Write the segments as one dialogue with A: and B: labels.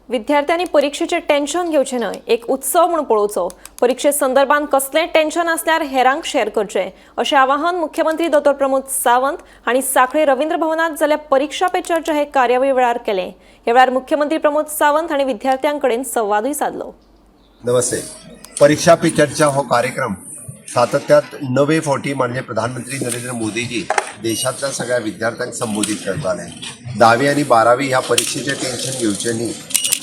A: विद्यार्थ्यांनी परीक्षेचें टेन्शन घेवचें न्हय, एक उत्सव म्हूण पळोवचो. परिक्षे संदर्भात कसलें टेन्शन आसल्यार हेरांक शेअर करचें, अशें आवाहन मुख्यमंत्री दोतोर प्रमोद सावंत हांणी सांखळे रवींद्र भवनात जाल्ल्या परिक्षा पे चर्चा हे कार्यावळी वेळार केलें. ह्या वेळार मुख्यमंत्री प्रमोद सावंत हांणी विद्यार्थ्यां कडेन संवादूय सादलो.
B: नमस्ते. परीक्षा पे चर्चा हो कार्यक्रम सातत्यात 9वे फावटी माननीय प्रधानमंत्री नरेंद्र मोदीजी देशांतल्या सगळ्या विद्यार्थ्यांक संबोधित करताले. 10वी आनी 12वी ह्या परिक्षेचें टेन्शन घेवचें न्ही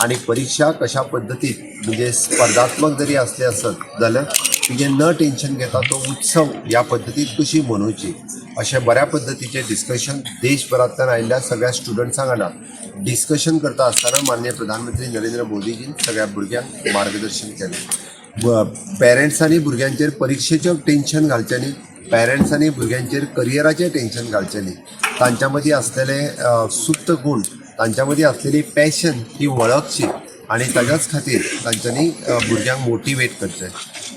B: आनी परिक्षा कशा पद्दतीन, म्हणजे स्पर्धात्मक जरी असले आसत जाल्यार तुजें न टेन्शन घेता तो उत्सव ह्या पद्दतीन कशी मनोवची, अशें बऱ्या पद्दतीचें डिस्कशन देशभरांतल्यान आयिल्ल्या सगळ्या स्टुडंट्सां वांगडा डिस्कशन करता आसतना माननीय प्रधानमंत्री नरेंद्र मोदीजीन सगळ्या भुरग्यांक मार्गदर्शन केलें. पेरंट्सांनी भुरग्यांचेर परिक्षेचें टेन्शन घालचें न्ही, पेरंट्सांनी भुरग्यांचेर करियराचें टेन्शन घालचें न्ही. तांच्या मदीं आसलेले सुप्त गूण, तांच्या मदीं आसलेली पॅशन ही वळखची आनी ताच्याच खातीर तांच्यांनी भुरग्यांक मोटिवेट करचें.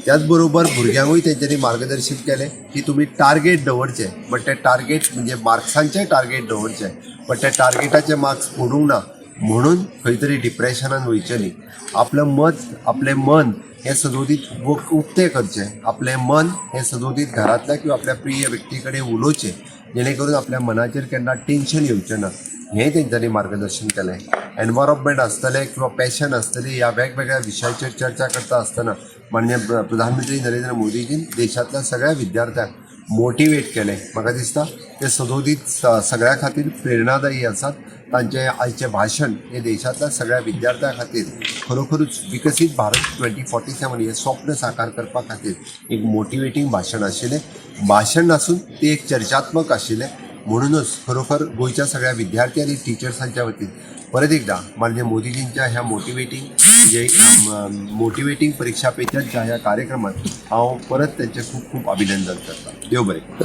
B: त्याच बरोबर भुरग्यांकूय तेंच्यांनी मार्गदर्शन केलें की तुमी टार्गेट दवरचें, बट ते टार्गेट म्हणजे मार्क्सांचें टार्गेट दवरचें, बट ते टार्गेटाचे मार्क्स पडूंक ना म्हणून खंय तरी डिप्रेशनान वयचें न्ही. आपलें मत, आपलें मन हें सदोदीत उक्तें करचें. आपलें मन हें सदोदीत घरांतल्या किंवा आपल्या प्रिय व्यक्ती कडेन उलोवचें, जेणे करून आपल्या मनाचेर केन्ना टेन्शन येवचें ना, हें तेंच्यांनी मार्गदर्शन केलें. एनवायरमेंट आसतलें किंवा पॅशन आसतली, ह्या वेगवेगळ्या विशयाचेर चर्चा करता आसतना माननीय प्रधानमंत्री नरेंद्र मोदीजीन देशांतल्या सगळ्या विद्यार्थ्यांक मोटिवेट केलें. म्हाका दिसता ते सदोदीत सगळ्या खातीर प्रेरणादायी आसात. तांचें आयचें भाशण हें देशांतल्या सगळ्या विद्यार्थ्यां खातीर खरोखरूच विकसीत भारत 2047 हें स्वप्न साकार करपा खातीर एक मोटिवेटींग भाशण आशिल्लें. भाशण नासून तें एक चर्चात्मक आशिल्लें. म्हणूनच खरोखर गोंयच्या सगळ्या विद्यार्थी आनी टिचर्सांच्या वतीन परत एकदा माननीय मोदीजींच्या ह्या मोटिवेटींग, म्हणजे मोटिवेटींग परिक्षा पे चर्चा ह्या कार्यक्रमात हांव परत त्यांचे खूब खूब अभिनंदन करता. देव बरें करूं.